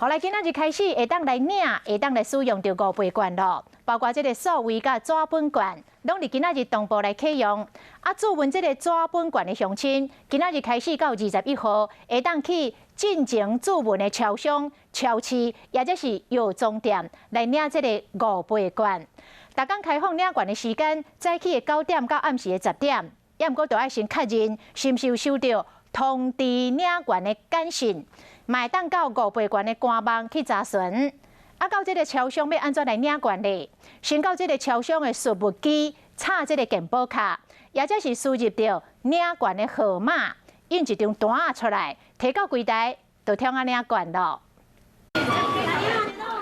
予來今仔日開始會當來領，會當來使用著五倍券囉，包括這个數位佮紙本券，攏佇今仔日同步來啟用。啊，注文這个紙本券的鄉親，今仔日開始到21號，會當去進前注文的超商、超市，抑者是藥妝店來領這个五倍券。逐工開放領券的時間，早起的9點到暗時的10點，猶毋過著愛先確認是毋是有收著通知領券的簡訊。嘛會當到五倍券的官網去查詢。啊，到這个超商欲按怎來領券咧？先到這个超商的書入機插這个健保卡，抑者是輸入著領券的號碼，印一張單仔出來，提到櫃台就通啊領券囉。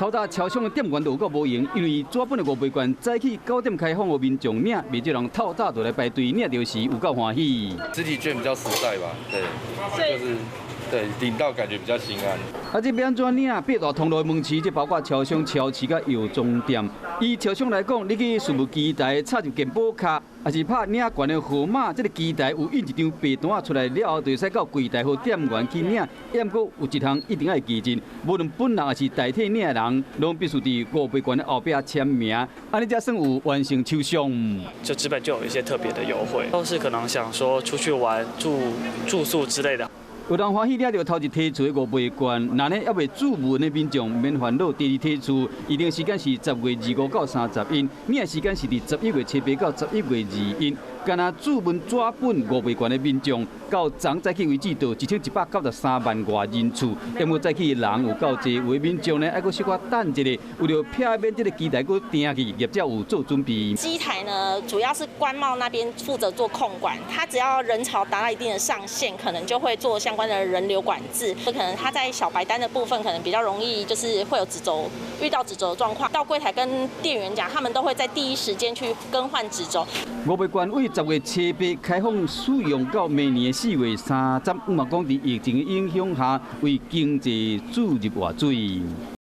透早超商的店員都有夠無閒，因為紙本的五倍券早起9點開放予民眾領，袂少人透早就來排隊領著時有夠歡喜。實體券比較實在吧，對，就是對領到感覺比較心安。啊，這欲按怎領？八大通路的門市，這包括超商、超市佮藥妝店。以超商來講，你去書入機台插入健保卡，抑是拍領券的號碼，這个機台有印一張白單仔出來了後，就會使到櫃台予店員去領。毋過有一項一定愛記住，無論本人抑是代替領的人，攏必須佇五倍券的後壁簽名，按呢才算有完成手續。就紙本就有一些特別的優惠，都是可能想說出去玩、住住宿之類的。有人歡喜領著頭一提出的五倍券，若呢猶未注文的民眾免煩惱。第二提出，預定時間是10月25到31，領的時間是佇11月7到11月21。干焦注文紙本五倍券的民眾，到昨早起為止，就1193萬外人次。毋過早起的人有夠濟，有的民眾呢愛閣小可等一下，為著避免這个機台閣停去，業者有做準備。機台呢，主要是關貿那邊負責做控管，他只要人潮達到一定的上限，可能就會做相關的人流管制。可能他在小白單的部分，可能比較容易，就是會有紙軸遇到紙軸的狀況。到櫃台跟店員講，他們都會在第一時間去更換紙軸。五倍券為10月7開放使用到明年的4月30，嘛講佇疫情的影響下，為經濟注入活水。